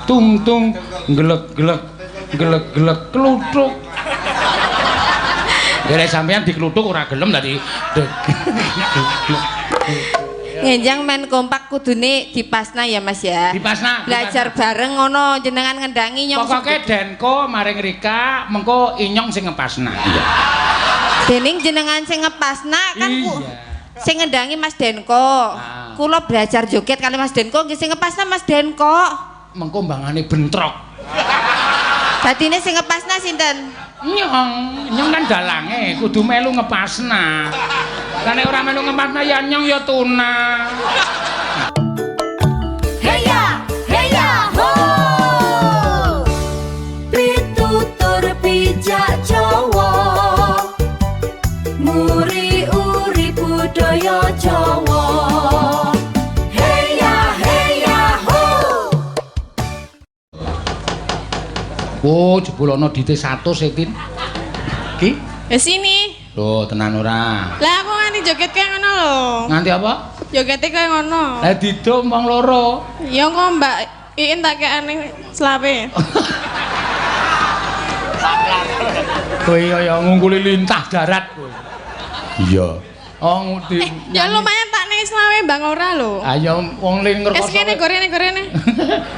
Tung tung glek-glek glek-glek kluthuk. Lha sampean dikluthuk ora gelem dadi. Ngenjang men kompak kudune dipasna ya Mas ya. Dipasna. Belajar bareng ngono jenengan ngendangi nyong. Pokoke Denko maring Rika mengko inyong sing ngepasna. Iya. Dening jenengan sing ngepasna kan ku sing ngendangi Mas Denko. Ah. Kula belajar joget kali Mas Denko nggih sing ngepasna Mas Denko. Mengko mbangane bentrok. Dadine sing ngepasna sinten? Nyong, nyong kan dalange kudu melu ngepasna. Lah nek ora melu ngepasna ya nyong ya tuna. Heya, heya ho. Pitutur pijak Jawa. Muri-uri budaya Jawa. Heya, heya ho. Oh, jebul ana dite 100 e, Tin. Ki? Ya sini. Lho, tenan ora? Lah aku nganti joget kaya ngono lho. Nganti apa? Jogete kaya ngono. Lah didum wong loro. Ya engko Mbak Iin tak kekane selawe. Kowe kaya ngungkuli lintah darat kowe. Iya. Oh, ngudi. Ya lumayan tak ning selawe Mbak ora lho. Ayo wong ling Wis ngrekoso. kene gorene gorene.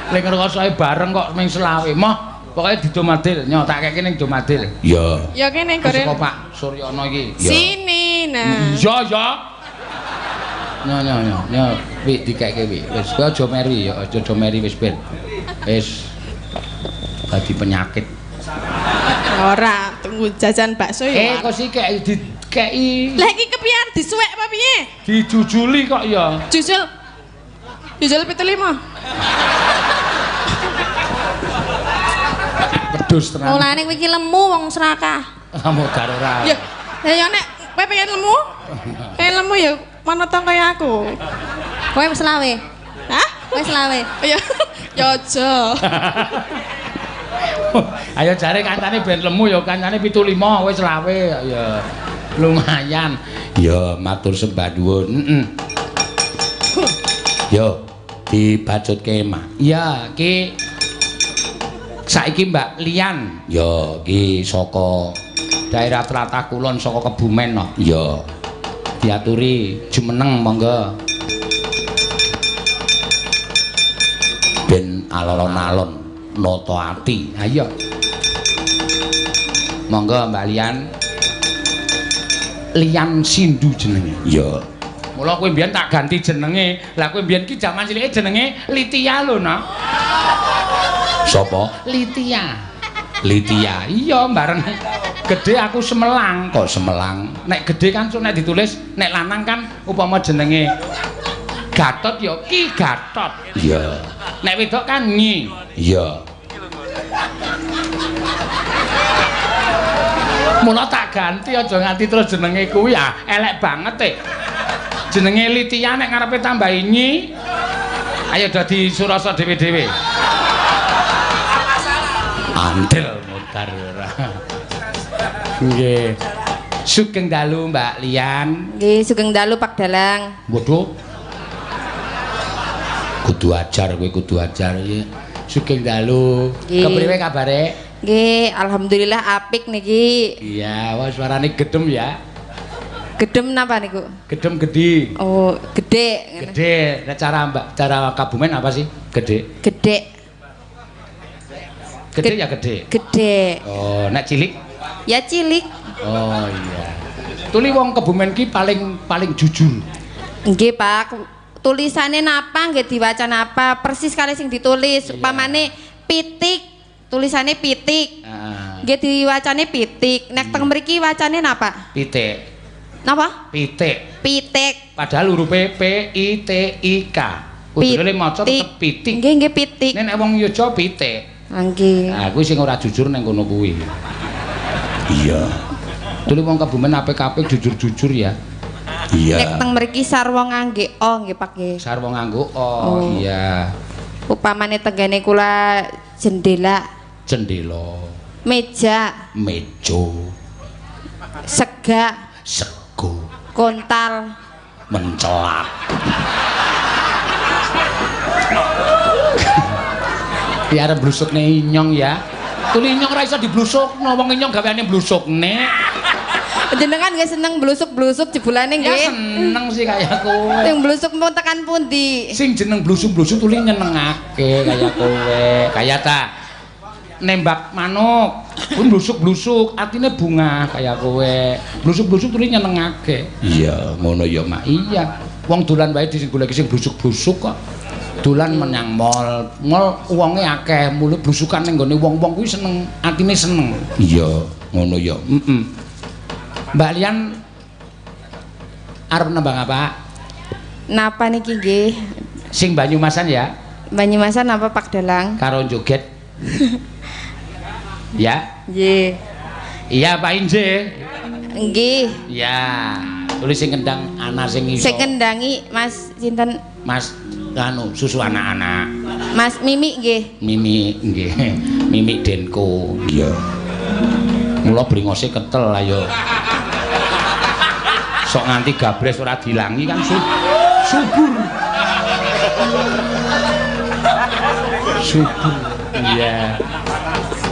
Ling ngrekosoe bareng kok ming selawe. Moh, pokoke didomadil. Nyo tak keke ning domadil. Iya. Ya kene gorene. Saka Pak Suryono iki. Sini nah. Iya, ya. Nyo nyo nyo, nyo wi dikeke wi. Wis kowe aja meri ya, aja meri wis ben. Wis dadi penyakit. Ora, tunggu jajan bakso ya. Kok sih kek dikeki. Lah iki kepiye disuwek apa piye? Dijujuli kok ya. Jujul. Jujul 75. Pedus tenan. Mulane kowe iki lemu wong serakah. Modar ora. Ya, lah ya nek kowe pengen lemu? Pengen lemu ya manut kaya aku. Kowe selawe. Hah? Kowe selawe. Ya, ya aja. Ayo jare kancane ben lemu ya kancane 75 kowe selawe ya. Lumayan. Ya matur sembah nuwun. Heeh. Yo dibacutke mah. Iya, iki saiki Mbak Lian. Ya, iki saka daerah Tlatah Kulon saka Kebumen no. Ya. Diaturi jumeneng monggo. Ben alon-alon nata ati. Ayo. Monggo Mbak Lian. Lian Sindu jenenge. Iya. Mula kowe mbiyen tak ganti jenenge. Lah kowe mbiyen ki jaman cilike jenenge Litia lho, Nak. Sapa? Litia. Litia. Iya, bareng gede aku Semelang. Kok Semelang? Nek gede kan nek ditulis nek lanang kan upama jenenge Gatot ya Ki Gatot. Iya. Nek wedok kan Nyi. Iya. Mula tak ganti aja nganti terus jenenge kuwi ah elek banget e. Jenenge Litia nek ngarepe tambahi Nyi. Ayo dadi surasa dhewe-dhewe. Andel modar ora. Nggih. Sugeng dalu Mbak Lian. Nggih, sugeng dalu Pak Dalang. Waduh. Kudu ajar kowe kudu ajar iki. Sugeng dalu. Kepriwe kabare? Nggih, alhamdulillah apik niki. Iya, wah suarane gedem ya. Gedem napa niku? Gedem gedhi. Oh, gede. Gede. Nek cara Mbak, cara Kabumen apa sih? Gede. Gede. Gede ya gede. Gede. Oh, nek cilik? Ya cilik. Oh iya. Tuli wong Kebumen ki paling paling jujur. Nggih, Pak. Tulisane napa nggih diwaca napa, persis kali sing ditulis. Upamane pitik, tulisane pitik. Nggih diwacane pitik. Nek teng mriki wacane napa? Pitik. Napa? Pitik. Pitik. Padahal hurufe P I T I K. Kudune maca tetep pitik. Nggih, nggih pitik. Nek wong Yogya pitik. Nggih. Nah, kuwi sing ora jujur ning kono kuwi. Iya. Tuli wong Kebumen apik-apik jujur-jujur ya. Iya. Nek teng mriki sarwa ngangge o nggih Pak nggih. Sarwa nganggo o, iya. Upamane tenggene kula jendela. Jendela. Meja. Meja. Sega. Sego. Kontal. Mencelat. Ya arep blusukne inyong ya. Tuli inyong ora iso diblusukno, wong inyong gaweane blusukne. Jenengan nggih seneng blusuk-blusuk jebulane nggih. Ya seneng sih kaya kowe. Sing blusuk mau tekan pundi? Sing jeneng blusuk-blusuk tuli nyenengake kaya kowe. Kaya ta nembak manuk, pun blusuk-blusuk, atine bunga kaya kowe. Blusuk-blusuk tuli nyenengake. Iya, ngono ya, Mak. Iya. Wong dolan wae digoleki sing blusuk-blusuk kok. Dolan menyang mall, mall wonge akeh, mule blusukan ning nggone wong-wong kuwi seneng, atine seneng. Iya, ngono ya. Heeh. Mbak Lian arep nembang apa? Napa niki nggih? Sing Banyumasan ya? Banyumasan apa Pak Dalang? Karo joget. Ya? Nggih. Iya Pak Inje. Nggih. Iya. Tulis sing kendang ana sing iso. Sing kendangi Mas sinten? Mas anu susu anak-anak. Mas Mimi nggih. Mimi nggih. Mimi Denko. Iya. Mula bringose ketel ayo. Sok nganti gabres ora dilangi kan subur. Subur. Iya.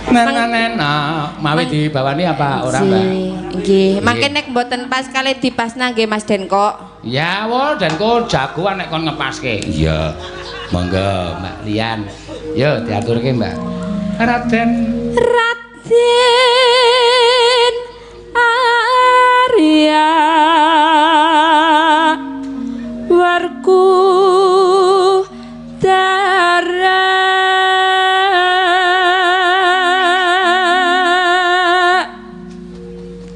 Nena mawi dibawani apa ora, Mbak? Nggih, mangke nek mboten pas kalih dipasna nggih Mas Denko. Ya, wo Denko jagoan nek kon ngepaske. Iya. Monggo Mbak Lian. Yo diaturke, Mbak. Raden Raden Arya Warku Dara.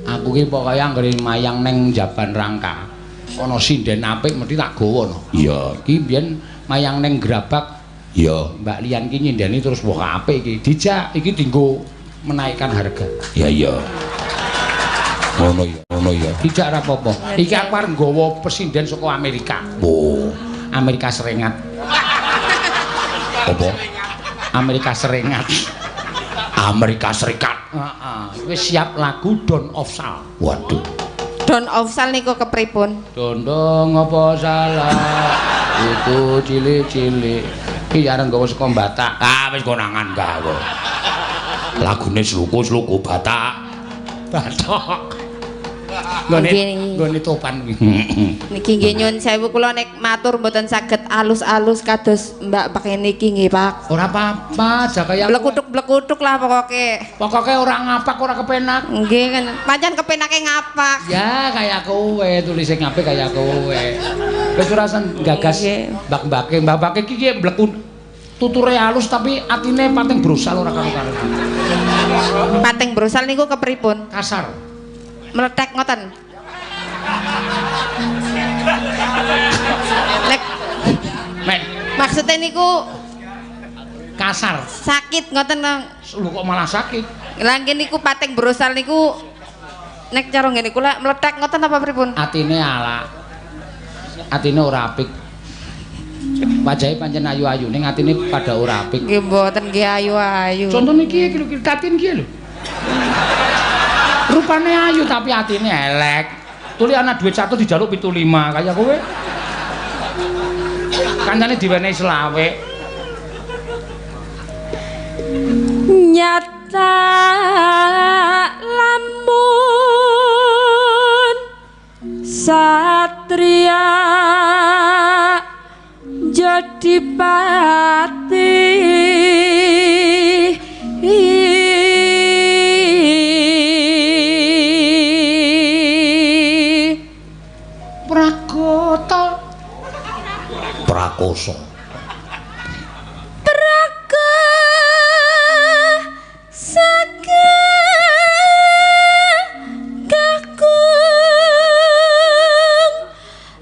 Aku ki pokoke anggere mayang neng Jaban Rangka ana sinden apik mesti tak gawa no. Iya, iki mbiyen mayang neng Grabak. Iya, Mbak Lian ki nyindeni terus wah apik iki. Dijak iki dienggo menaikkan harga. Iya, iya. Ngono ya, ngono ya. Dijak ora apa-apa. Iki aku arep nggawa pesinden saka Amerika. Oh, Amerika Seringat. Apa? Amerika Seringat. Amerika Serikat. Heeh. Wis siap lagu Don of Sal. Waduh. Don of Sal niku kepripun? Dondong apa salah? Itu cilik-cilik. Iki arep nggawa saka Batak. Ah wis konangan gawe. Lagune sluku-sluku Batak. Batak. Nggone nggone topan kuwi. Niki nggih nyun sewu kula nek matur mboten saged alus-alus kados Mbak pakai niki nggih Pak. Ora apa-apa, aja kaya blekutuk-blekutuk lah pokoke. Pokoke ora ngapak ora kepenak. Nggih kan pancen kepenake ngapak. Ya kaya kowe tulise ngapik kaya kowe. Wis ora sen gagas mbak-mbake, mbak-mbake iki blekun tuture halus tapi atine pating brosal ora karo-karo. Pating brosal niku kepripun? Kasar. Meletek ngoten. Nek mek maksudnya niku kasar. Sakit ngoten. Lho kok malah sakit? Lah nggih niku pating brosal niku nek cara ngene kula meletek ngoten apa pripun? Atine alak. Atine ora apik. Wajahe pancen ayu-ayu ning atine pada ora apik. Nggih mboten nggih ayu-ayu. Contone iki lho Tatin iki lho. Rupane ayu tapi atine elek. Tuli ana dhuwit 1 dijaluk 75 kaya kowe. Kancane diwenehi selawe. Nyata lamun satria jadi pati. Prakota Prakosa Praga saka kakung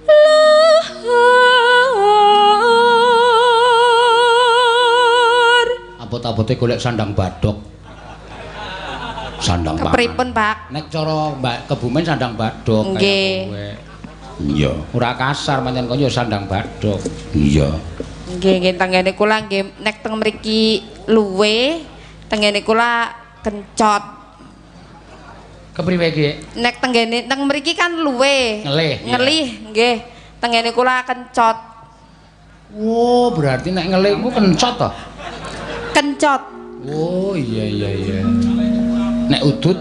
luhur. Abot-abote golek sandang badhok. Sandang pangan. Kepripun, Pak? Nek cara Mbak Kebumen sandang badhok kaya kowe. Iya, ora kasar pancen kaya sandang badhok. Iya. Nggih, nggih tenggene kula nggih nek teng mriki luwe, tenggene kula kencot. Kepriwe iki? Nek tenggene teng mriki kan luwe. Ngelih. Ngelih nggih. Tenggene kula kencot. Oh, berarti nek ngelih ku kencot to? Cot. Oh iya iya iya. Nek udut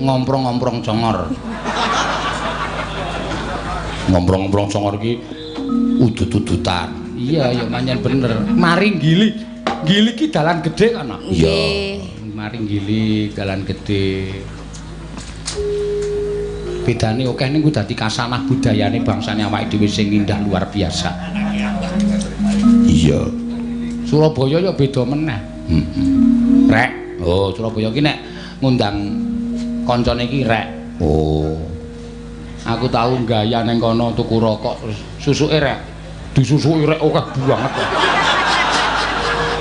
ngomprong-ngomprong congor. Ngomprong-ngomprong congor iki udut-udutan. Iya ya manyen bener. Mari Gili. Gili ki dalan gedhe kan? Nggih. Mari Gili dalan gedhe. Bedane akeh ning ku dadi kasanah budayane bangsane awake dhewe sing indah luar biasa. Iya. Surabaya ya beda meneh. Heeh. Rek. Oh, Surabaya ki nek ngundang kancane iki rek. Oh. Aku tau gaya ning kono tuku rokok terus susuke rek. Disusuki rek akeh banget.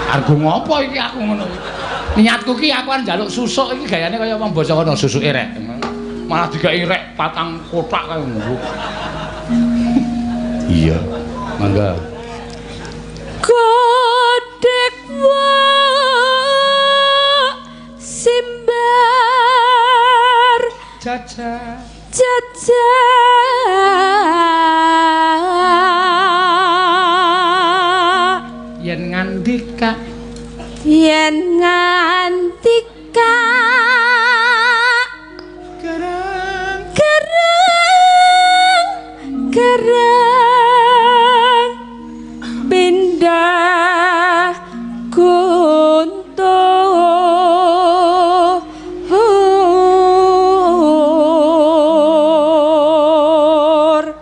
Argo ngopo iki aku ngono. Niatku ki aku arep njaluk susuk iki gayane kaya wong basa kono susuke rek. Malah digawe rek patang kotak kae ngono. Iya. Mangga. Godhek wak simbar jajah jajah yen ngandika yen ngandika gereng gereng gereng pindah guntur.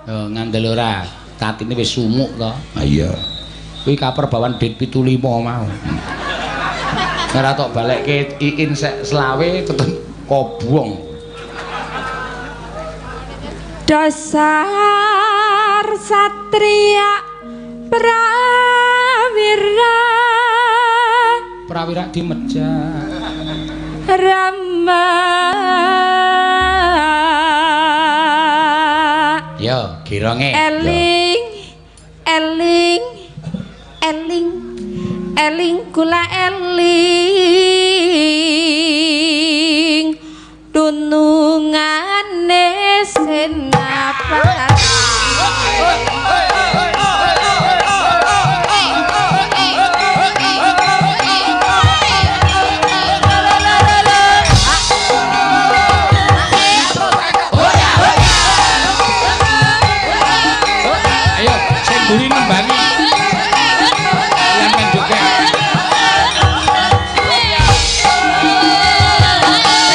Oh, ngandel ora, tatine wis sumuk to. Ha iya. Kuwi kaperbawan dit 75 mau. Ora tok balekke iin sek selawe tetep kobong. Dasar satria prawira prawira dimejak Rama. Yo gironge eling eling eling eling kula eling dunungane senapati. Ayo sing mburi nembangi. Yang joget.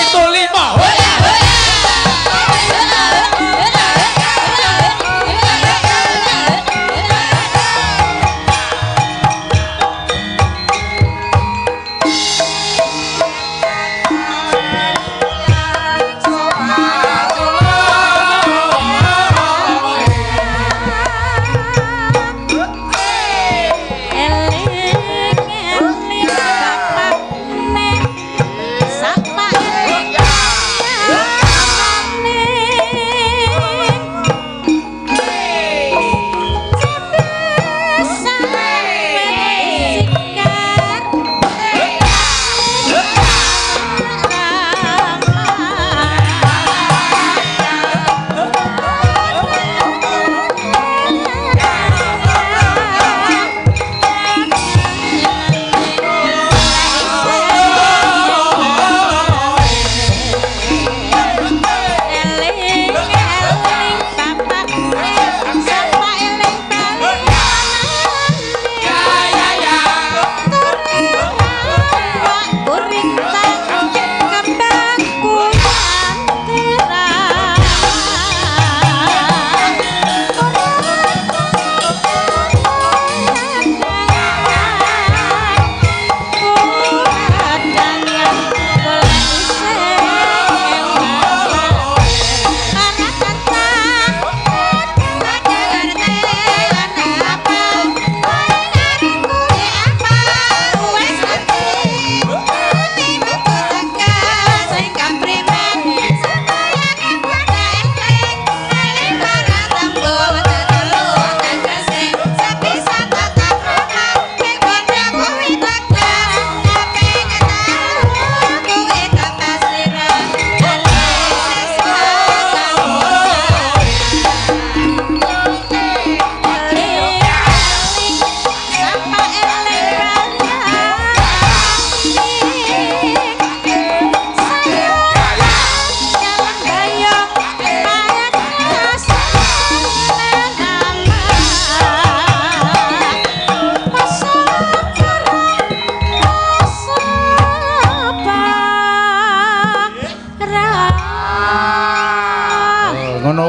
75.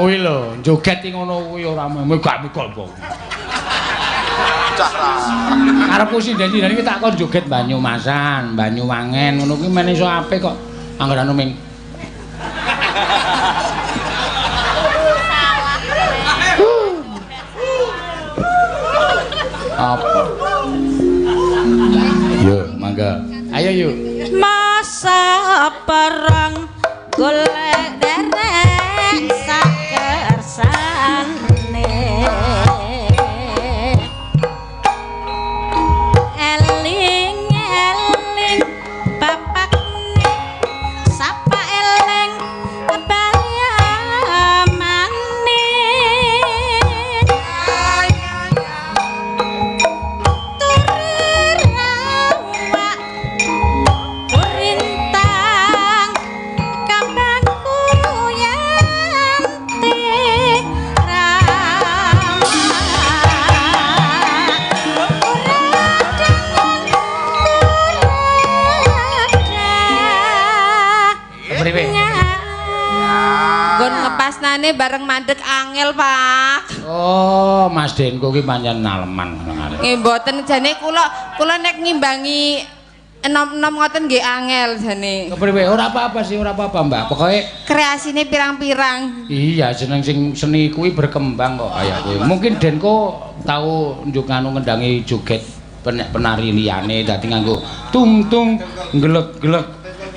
Kuwi lho, joget iki ngono kuwi ora megak-megak kok. Cah ra. Karepku sinden-sinden iki tak kon joget Banyumasan, Banyuwangen ngono kuwi men iso apik kok. Angger anu ming apa? Yo, mangga. Ayo yuk. Masa perang golek derek sakersane. Eling eling bapak sapa eling bayamane. Ngepasnane bareng mandek angel, Pak. Oh, Mas Denko ki pancen naleman ngono. Nggih mboten jane kula nek ngimbangi enom-enom ngoten nggih angel jane. Kepriwe? Ora apa-apa sih, ora apa-apa, Mbak. Pokoke kreasine pirang-pirang. Iya, jeneng sing seni kuwi berkembang kok kaya kuwi. Mungkin Denko tau njuk anu ngendangi joget penari liyane dadi nganggo tung-tung glek-glek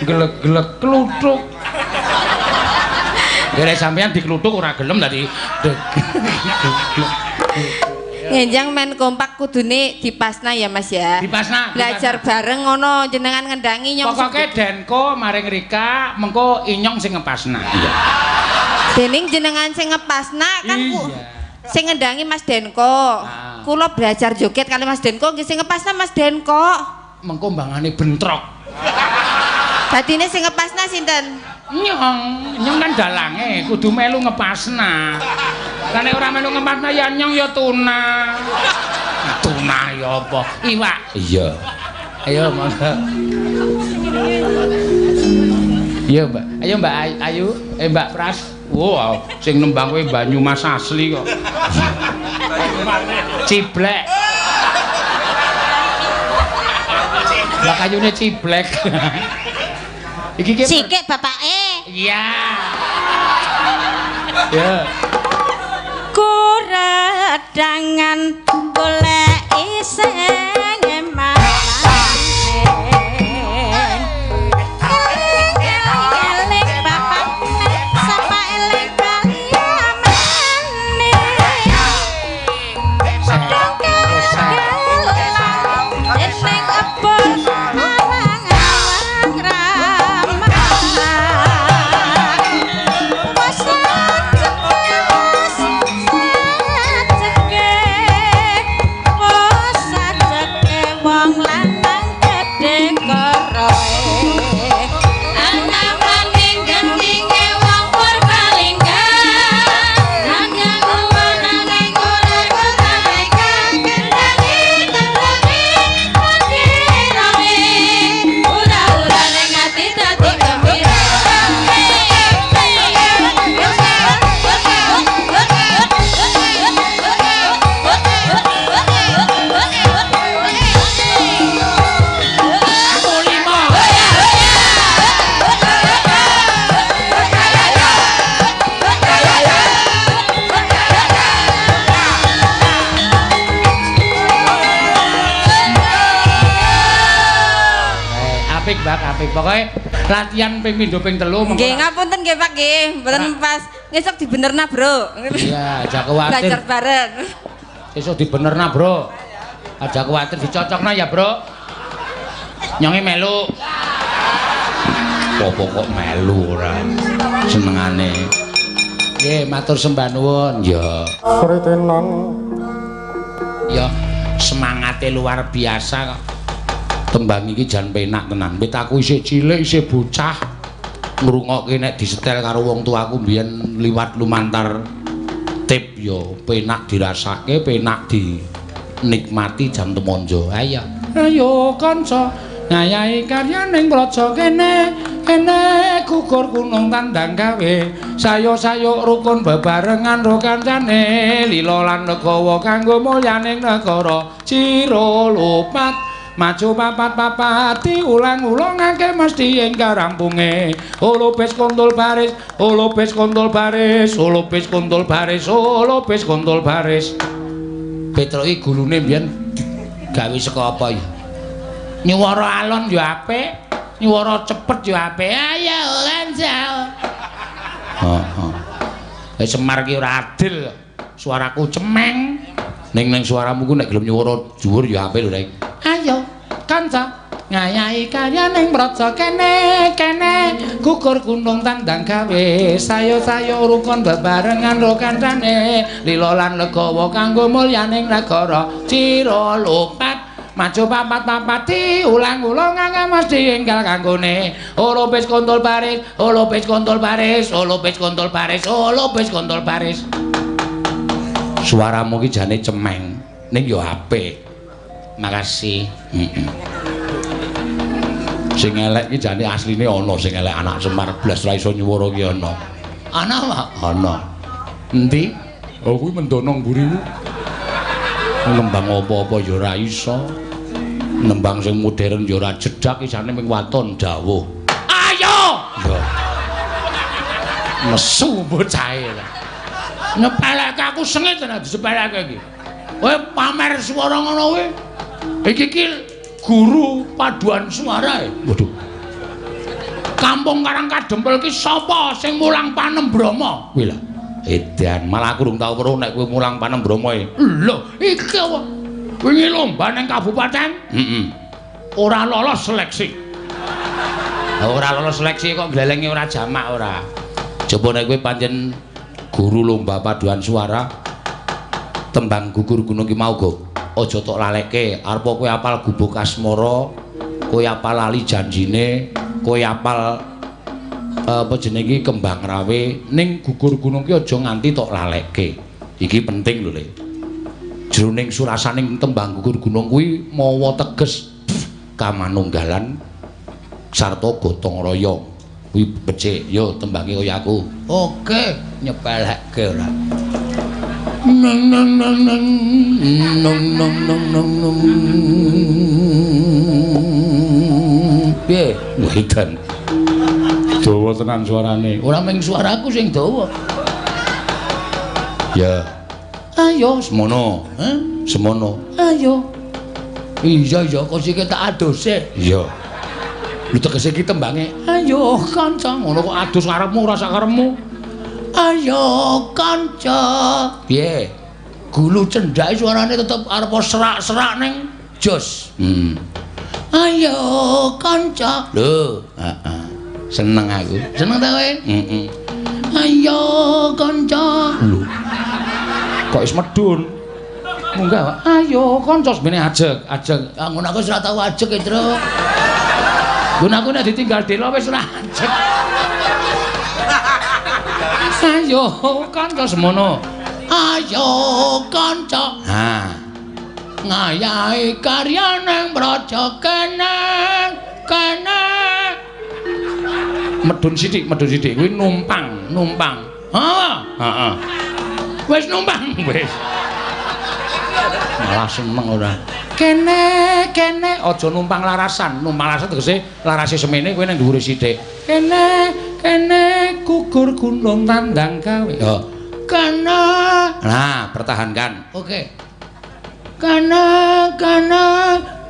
glek-glek kluthuk. Nek sampeyan dikluthuk ora gelem dadi ngenjang men kompak kudune dipasna ya Mas ya. Dipasna. Belajar bareng ngono jenengan ngendangi nyong. Pokoke Denko maring Rika mengko inyong sing ngepasna. Iya. Dening jenengan sing ngepasna kan ku sing ngendangi Mas Denko. Kula belajar joget kali Mas Denko nggih sing ngepasna Mas Denko. Mengko mbangane bentrok. Dadine sing ngepasna sinten? Nyong, nyong kan dalange kudu melu ngepasna. Lah nek ora melu ngepasna ya nyong ya tuna. Tuna ya apa? Iwak. Iya. Ayo monggo. Iya, Mbak. Ayo Mbak Ayu, Mbak Pras. Wow, sing nembang kowe Banyumas asli kok. Ciblek. Lah kayune ciblek. Iki ki sikik bapake. Iya. Ya. Kuredangan golek iseng emane. Eling bapakne sapa eling baliyamane. Sedang kelang dening ebon awang-awang ramah. Apik pokoke latihan ping pindho ping telu. Nggih ngapunten nggih Pak nggih, mboten pas ngesuk dibenerna, Bro. Iya, aja kuwatir. Belajar bareng. Sesuk dibenerna, Bro. Aja kuwatir dicocokna ya, Bro. Nyonge melu. Apa kok melu ora senengane. Nggih, matur sembah nuwun. Ya. Kritenan. Ya, semangate luar biasa kok. Tembang iki jan penak tenan. Wit aku isih cilik, isih bocah ngrungokke nek disetel karo wong tuaku mbiyen liwat lumantar tip ya penak dirasake, penak dinikmati jan temonjo. Ayo. Ayo kanca ngayahi karya ning praja kene. Kene gugur gunung tandang gawe, sayo-sayo rukun bebarengan ro kancane, lila lan legawa kanggo mulyaning negara. Ciro lupat maju papat papat diulang-ulangake mesti ing karampunge. Olopis kontol baris, olopis kontol baris, olopis kontol baris, olopis kontol baris. Petro iki gulune mbiyen gawe saka apa ya? Nyuwara alon ya apik, nyuwara cepet ya apik. Ayo kanca. Heeh. Semar ki ora adil. Suaraku cemeng. Ning ning suaramu ku nek gelem nyuwara dhuwur ya apik lho, Rek. Ayo kanca ngayahi karyaning praja kene kene gugur gunung tandang gawe, sayo-sayo rukun bebarengan ro kancane, lila lan legawa kanggo mulyaning negara. Cira lupat maju papat papat diulang-ulangake mesti enggal kanggone. Olopis kontol baris, olopis kontol baris, olopis kontol baris, olopis kontol baris. Suaramu ki jane cemeng ning ya apik. Makasih. Sing elek ki jane asline ana, sing elek anak Semar blas ra iso nyuwara ki ana. Ana, Pak? Ana. Endi? Oh kuwi mendono mburimu. Nembang apa-apa ya ora iso. Nembang sing modern ya ora jedak, isane ming waton dawuh. Ayo! Ya. Nesu bocahe. Nyepeleke aku sengit nek disepeleke iki. Kowe pamer swara ngono kuwi. Iki ki guru paduan suara e. Waduh. Kampung Karang Kadempel ki sapa sing mulang Panembrama? Kuwi lho. Edan, malah aku durung tau weruh nek kowe mulang Panembrama e. Lho, iki apa? Wingi lomba ning kabupaten? Heeh. Ora lolos seleksi. Ora lolos seleksi kok glelenge ora jamak ora. Coba nek kowe pancen guru lomba paduan suara tembang gugur gunung ki mau go. Aja tok laleke, arep kowe apal Gubuk Asmara, kowe apal lali janjine, kowe apal apa jenenge iki Kembang Rawe, ning gugur gunung ki aja nganti tok laleke. Iki penting lho, Le. Jroning surasaning tembang gugur gunung kuwi mawa teges kamanunggalan sarta gotong royong. Kuwi becik, yo tembange kaya aku. Oke, nyepeleke ora. Nang nang nang nang nang nang nang nang nang. Piye? Wedan. Dawa tenan suarane. Ora mung suaraku sing dawa. Ya. Ayo semono, heh? Semono. Ayo. Iya iya kok sik tak adose. Iya. Lho tegese iki tembange. Ayo kanca, ngono kok adus karepmu ora sak karepmu. Ayo kanca. Piye? Gulu cendhake suarane tetep arep serak-serak ning jos. Ayo kanca. Lho, heeh. Seneng aku. Seneng ta kowe? Heeh. Ayo kanca. Lho. Kok wis medhun? Munggah. Ayo kanca semene ajeg, ajeg. Ah ngono aku wis ora tau ajeg, Tru. Ngono aku nek ditinggal delo wis ora ajeg. Ayo kanca semono. Ayo kanca. Ha. Ngayahi karyaning praja kene kene. Medhun sithik kuwi numpang, numpang. Ha, heeh. Wis numpang wis. Malah seneng ora. Kene kene aja numpang larasan, numpang larasan tegese larase semene kowe nang dhuwure sithik. Kene kene gugur gunung tandang gawe. Ya. Kene. Nah, pertahankan. Oke. Kene kene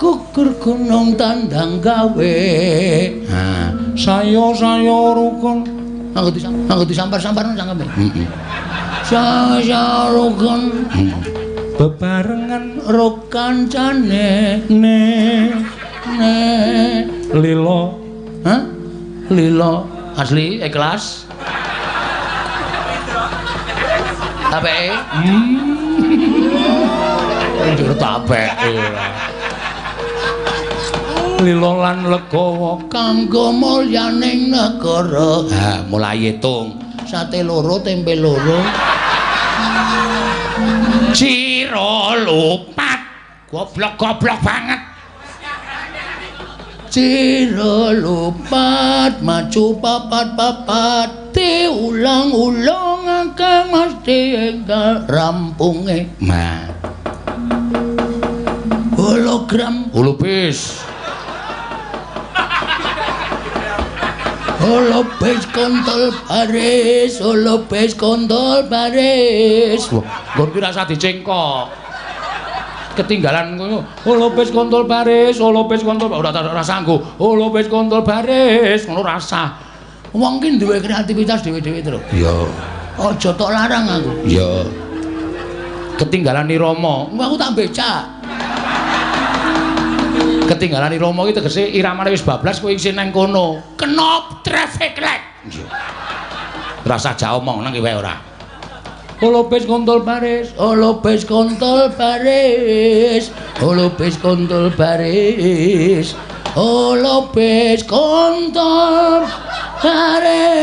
gugur gunung tandang gawe. Nah, sayo-sayo rukun. Anggo disampar-sampar cangkeme. Heeh. Sayo rukun. Bebarengan ro kancane ne ne lilo. Hah? Lilo asli ikhlas. Tapeke. Njur tapeke. Lilo lan legawa kanggo mulyaning negara. Ha, mulai hitung. Sate loro, tempe loro. Ciro lupat. Goblok-goblok banget. Ciro lupat maju papat papat diulang-ulang akeh mesti enggal rampunge. Nah. Hologram holobis. Holobis kontol baris, holobis kontol baris. Wah, nggon ki rasa dicengkok. Ketinggalan ngono. Holobis kontol baris, holobis kontol ora ora nggo. Holobis kontol baris, ngono rasa. Wong ki duwe kreativitas dhewe-dhewe, Tru. Iya. Aja tok larang aku. Iya. Ketinggalan irama. Aku tak becak. Ketinggalan irama iki tegese iramane wis bablas kowe isih nang kono. Kena traffic light. Iya. Rasa jak omong nang wae ora. Holobis kontol baris, holobis kontol baris, holobis kontol baris, holobis kontol baris.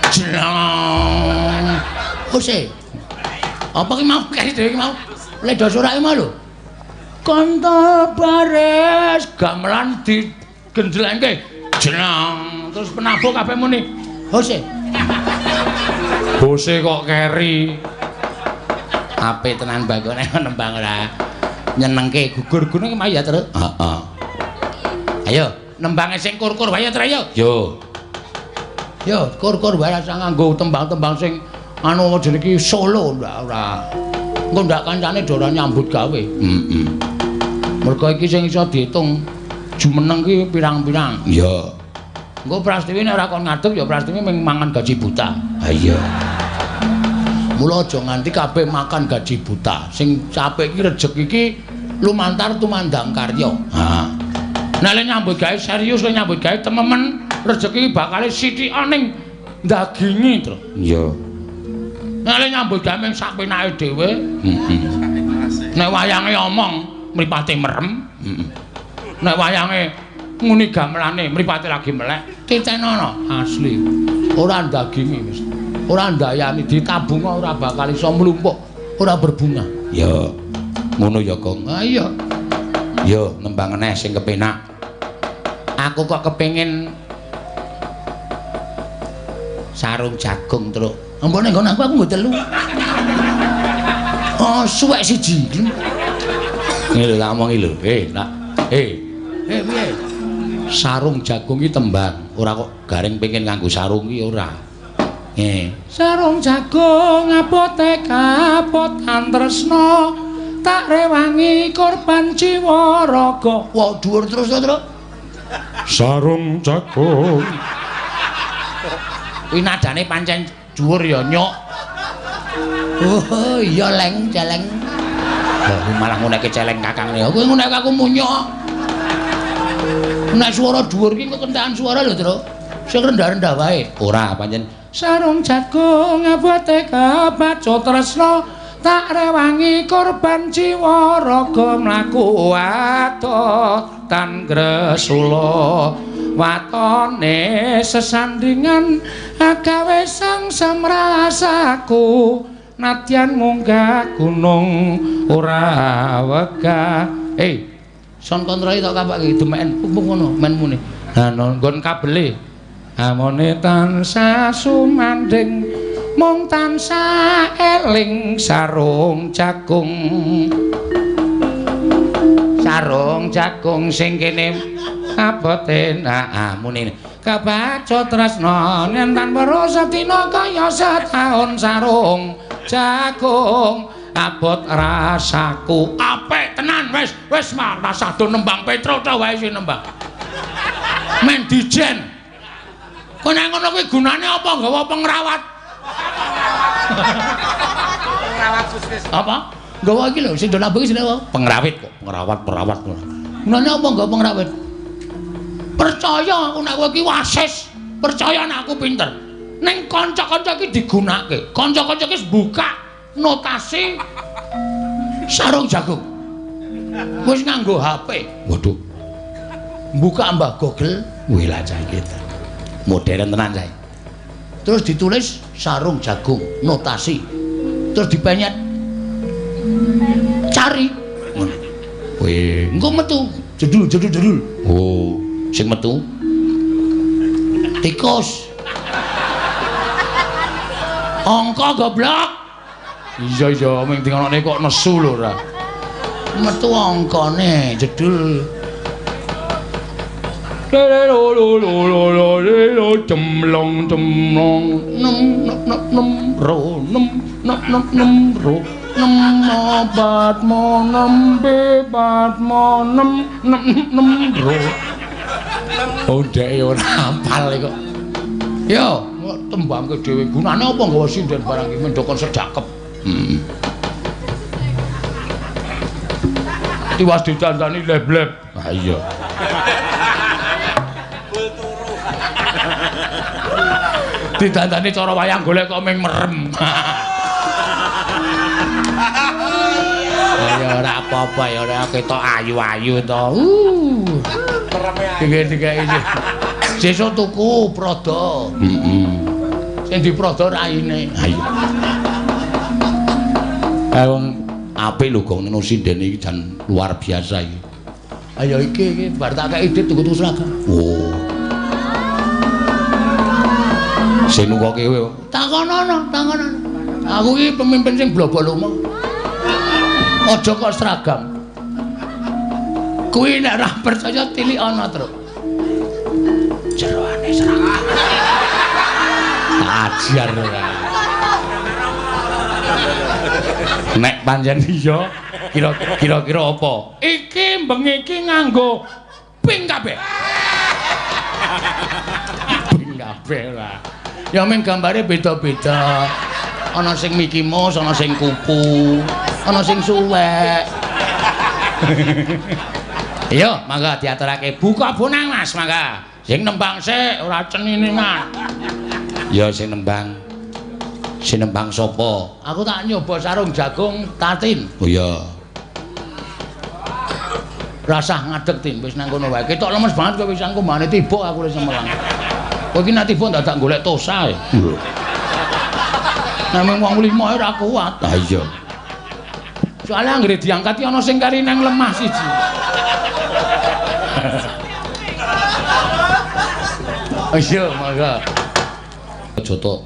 Jrong. Ose. Apa ki mau kaya dhewe ki mau? Ledo surake mau lho. Kontol baris gamelan digenjlengke. Jrong. Terus penabuh kabeh muni. Hose. Bose kok keri. Apik tenan bagone nembang ora. Nyenengke gugur gunung ki ya, Tru. Heeh. Ayo, nembange sing kur-kur wae ya, Tru, ayo. Yo. Yo, kur-kur wae rasa nganggo tembang-tembang sing anu jenenge iki solo ndak ora. Engko ndak kancane do ora nyambut gawe. Heeh. Mergo iki sing iso diitung jumeneng ki pirang-pirang. Iya. Engko Prastiwi nek ora kon ngadeg ya Prastiwi mung mangan gaji buta. Ha iya. Mula aja nganti kabeh makan gaji buta. Sing capek iki rejeki iki lumantar tumandang karya. Ha. Nek le nyambut gawe serius, le nyambut gawe tememen, rejeki iki bakale sithik ning dagingi, Tru. Iya. Nek le nyambut gawe mung sak penake dhewe, heeh. Nek wayange omong mripate merem, heeh. Nek wayange nguni gamelane mripate lagi melek, titenono asli. Ora ndagingi wis. Ora ndayani ditabung ora bakal iso mlumpuk, ora berbunga. Ya. Ngono ya, Gong. Ha iya. Yo nembang meneh sing kepenak. Aku kok kepengin sarung jagung, Truk. Ampun ning nggon aku nggo telu. Oh, suwek siji. Ngene lho tak omongi lho. Nak. Piye? Sarung jagung iki tembang, ora kok garing pengen nganggo sarung iki ora. Sarung jagung abote kapotan tresna tak rewangi korban jiwa raga. Wah, dhuwur terus to, Truk. Sarung jagung. Kuwi nadane pancen dhuwur ya, nyok. Oh, iya leng celeng. Lah malah nguneke celeng kakangne. Kowe nguneke aku munyok. Nek swara dhuwur iki kok kentekan suara lho, Truk. Sing rendah-rendah wae. Ora pancen sarung jagung abote kebacut tresna tak rewangi korban jiwa raga mlaku adoh tan gresula watone sesandingan agawe sangsem rasaku nadyan munggah gunung ora wegah. Son kontrole tok kapake demeken pupuk ngono men muni. Ha nggon kabele. Amone tansah sumandhing mung tansah eling sarung jagung. Sarung jagung sing kene abote nah muni. Kebacut tresna yen tan weruh sedina kaya setaun sarung jagung abot rasaku. Apik tenan wis wis rasah do nembang Petro ta wae sing nembang. Men dijen. Kowe nek ngono kuwi gunane apa nggawa pengrawat? Pengrawat sukses. Apa? Nggawa iki lho sing do nabung iki jenenge apa? Pengrawit kok, pengrawat, perawat ngono. Gunane apa nggawa pengrawit? Percaya aku nek kowe iki wasis, percaya nek aku pinter. Ning kanca-kanca iki digunakke. Kanca-kanca iki buka notasi sarung jagung. Wis nganggo HP. Waduh. Buka Mbah Google, wih lah cah iki. Modern tenan cah. Terus ditulis sarung jagung, notasi. Terus dipenyet. Cari. Ngono. Kowe engko metu jedul jedul jedul. Oh, sing metu tikus. Angka goblok. Iya iya ming dingonone kok nesu lho ora. Metu angkane jedul. Lo lo lo lo lo lo cemlong cemlong nem nem nem nem ro nem nem nem nem ro nem obat mo nem bebat mo nem nem nem ro. Oh dhek ora hafal kok. Yo tembangke dhewe gunane apa nggawa sinden barang iki mendokon sedakep. Heeh. Tiwas didandani leb-leb. Ha iya. Didandani cara wayang golek kok ming merem. Ya ora apa-apa ya ora ketok ayu-ayu to. Dikek-dikek iki. Sesuk tuku Prada. Heeh. Sing diprada raine. Ha iya. Wong apik lho gong neno sinden iki jan luar biasa iki. Ayo iki iki bar tak kei dit tuku-tuku seragam. Oh. Sing nukoke kowe. Takonono, takonono. Aku iki pemimpin sing blobok lomo. Aja kok seragam. Kuwi nek ora percaya tilik ana, Truk. Jeroane seragam. Tak ajar ora. Nek pancen iya, kira-kira apa? Iki bengi iki nganggo ping kabeh. Ping kabeh lah. Ya ming gambare beda-beda. Ana sing Mickey Mouse, ana sing kupu, ana sing suwek. Iya, mangga diaturake. Buka bonang, Mas, mangga. Sing nembang sik ora cenine, Mas. Ya sing nembang. Sing nembang sapa? Aku tak nyoba sarung jagung Tatin. Oh iya. Rasah ngadeg Tin, wis nang kono wae. Ketok lemes banget kowe wis angko mbane tiba aku wis semelang. Kowe iki nek tiba dadak golek tosa e. Nek mung wong lima ora kuat. Ha iya. Soale anggere diangkat ana sing kari nang lemah siji. Iya, mangga. Aja tok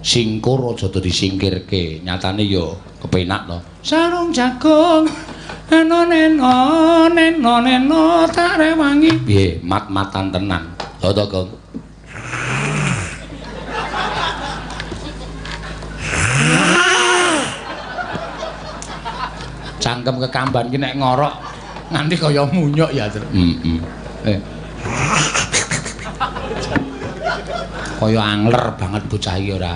singkur aja disingkirke, nyatane ya kepenak to. Sarung jagung eno neno neno neno tak rewangi. Piye mat-matan tenan. Lho to, Gong. Cangkem kekamban ki nek ngorok nganti kaya munyuk ya, Tru. Heeh. Kaya angler banget bocah iki ora.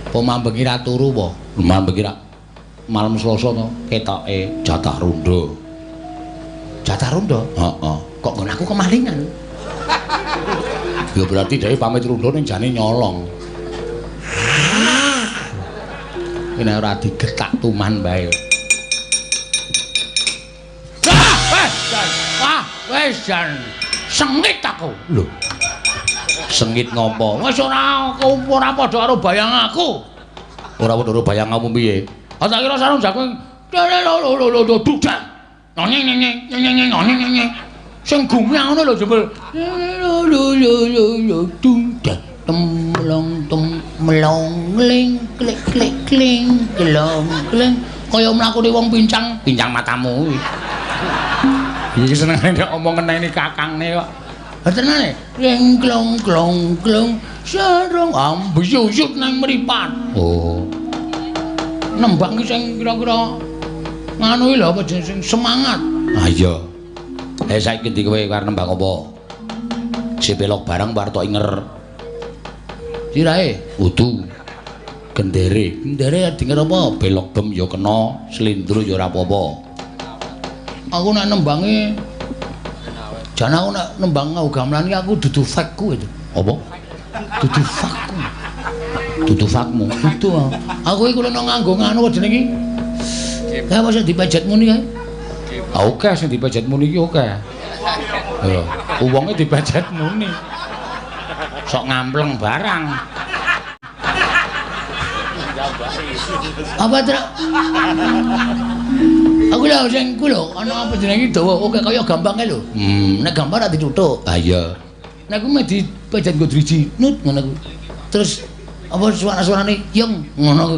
Apa mambengi ra turu apa? Mambengi ra malam Selasa to ketoke jatah rondo. Jatah rondo? Heeh. Kok nggon aku kemalingan. Ya berarti dhewe pamit rondo ning jane nyolong. Ini ora digetak tuman bae. Wah, wis jan sengit aku. Lho. Sengit ngopo? Wis ora ora padha karo bayang aku. Ora padha karo bayangmu piye? Ah tak kira sarung jagung lho lho lho dudak. Nyeng nyeng nyeng nyeng nyeng nyeng. Sing gumyang ngono lho jebul. Lho lho lho lho dudak temlong temlong ling klik klik kling klong kling kaya mlakune wong pincang, pincang matamu kuwi. Iki senengane nek omong ngeneni kakangne kok. Ha tenane, ring klong klong klong sarung ambuyuyut nang mripat. Oh. Nembang ki sing kira-kira nganu iki lho apa jeneng sing semangat. Ha iya. Eh saiki ndi kowe arep nembang apa? Sipelok barang bar tok inger. Sirahe udu. Gendere, gendere dinger apa? Belok bem ya kena, slindro ya ora apa-apa. Aku nek nembange jan aku nek nembang gamelan iki aku dudu fakku itu. Apa? Dudu fakku. Dudu fakmu. Dudu. Aku iki kulino nganggo nganu apa jenenge iki? Lah apa sing dipejet muni kae? Ah oke sing dipejet muni iki oke. Lho, wonge dipejet muni. Sok ngampleng barang. Apa, Truk? Aku lho sing ku lho ana apa jenenge dawa oke kaya gampange lho. Nek gambar ora dituthuk. Ha iya. Nek ku meh dipejet nggo driji, nut ngono ku. Terus apa suara-suarane yung ngono ku.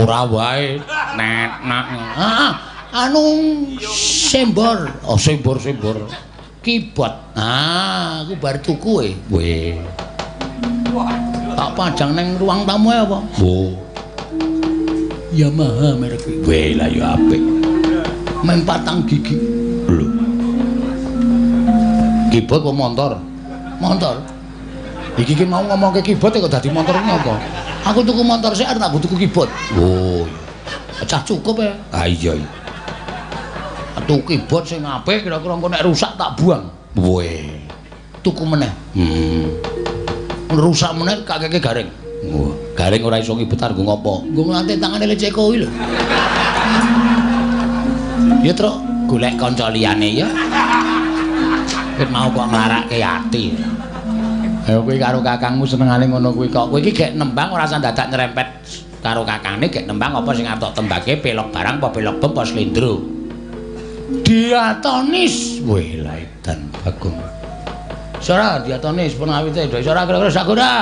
Ora wae nek nak. Heeh. Anu sembor. Oh sembor-sembor. Keyboard. Ah, aku bar tuku e. Weh. Tak pajang nang ruang tamu ae apa? Oh. Yamaha merek. Weh lah ya apik. Meng patang gigi. Lho. Keyboard apa motor? Motor. Iki ki mau ngomongke keyboard kok dadi motor iki apa? Aku tuku motor sik arep aku tuku keyboard. Oh. Cah cukup ya. Ah iya. Tuku keyboard sing apik kira-kira engko nek rusak tak buang. Weh. Tuku meneh. Rusak meneh kakeke garing. Wah, garing ora iso ngibetar nggo ngopo? Nggo nglatih tangane leceko kuwi lho. Ya, Truk, golek kanca liyane ya. Ket mau kok nglarake ati. Ayo kowe karo kakangmu senengane ngono kuwi kok. Kowe iki gek nembang ora usah dadak nyerempet karo kakangne, gek nembang apa sing arep tok tembake pelok barang apa pelok bem apa slendro. Diatonis. Weh, la edan Bagong. Sora diatonis pun awite do sora kira-kira sakura.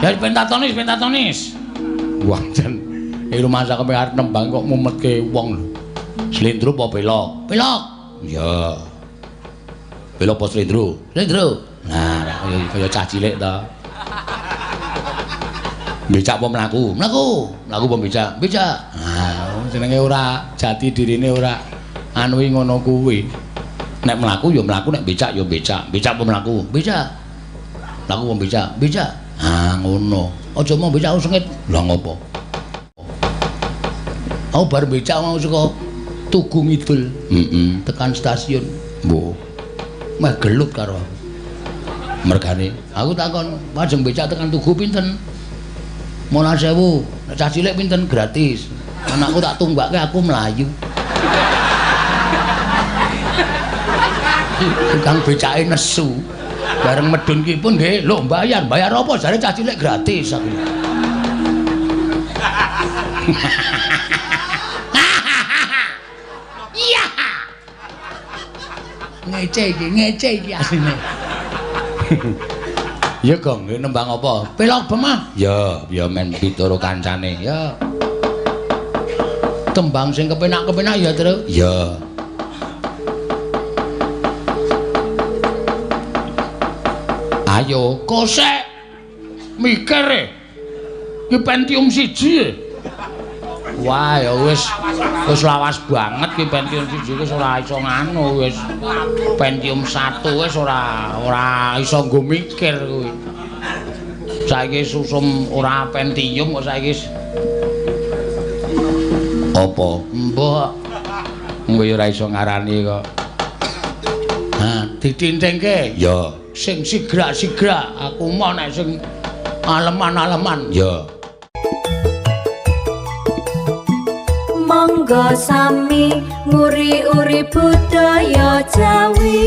Ya pentatonis, pentatonis. Wah, jan iki rumangsa kowe arep nembang kok mumetke wong lho. Slendro apa pelok? Pelok. Iya. Pelok apa slendro? Slendro. Nah, kaya cah cilik to. Becak apa mlaku? Mlaku. Mlaku apa becak? Becak. Nah, jenenge ora jati dirine ora anu ngono kuwi. Nek mlaku ya mlaku, nek becak ya becak. Becak apa mlaku? Becak. Mlaku apa becak? Becak. Ah, ngono. Aja mau becak sengit. Lah ngopo? Aku bar becak mau saka Tugu Ngidul. Heeh, tekan stasiun. Mbok. Meh gelut karo aku. Mergane aku takon, "Pajeng becak tekan Tugu pinten?" 15.000. Nek cah cilik pinten? Gratis. Anakku tak tumbakke aku mlayu. Tukang becake nesu. Bareng medun ki pun nggih, lho bayar, bayar apa? Jare cah cilik gratis aku. Iya. Ngece iki asline. Ya Gong, nembang apa? Pelok bemah. Ya, ya men pitoro kancane. Ya. Tembang sing kepenak-kepenak ya, Truk. Ya. Ayo, kosek. Mikir e. Ki Pentium 1 e. Wah, ya wis wis lawas banget ki Pentium 1 wis ora iso nganu wis. Pentium 1 wis ora iso nggo mikir kuwi. Saiki susum ora Pentium kok saiki. Apa? Mbok. Engko ya ora iso ngarani kok. Ha, ditintingke. Ya. Sing sigrak-sigrak aku mau nek sing aleman-aleman. Ya. Monggo sami nguri-uri budaya Jawi.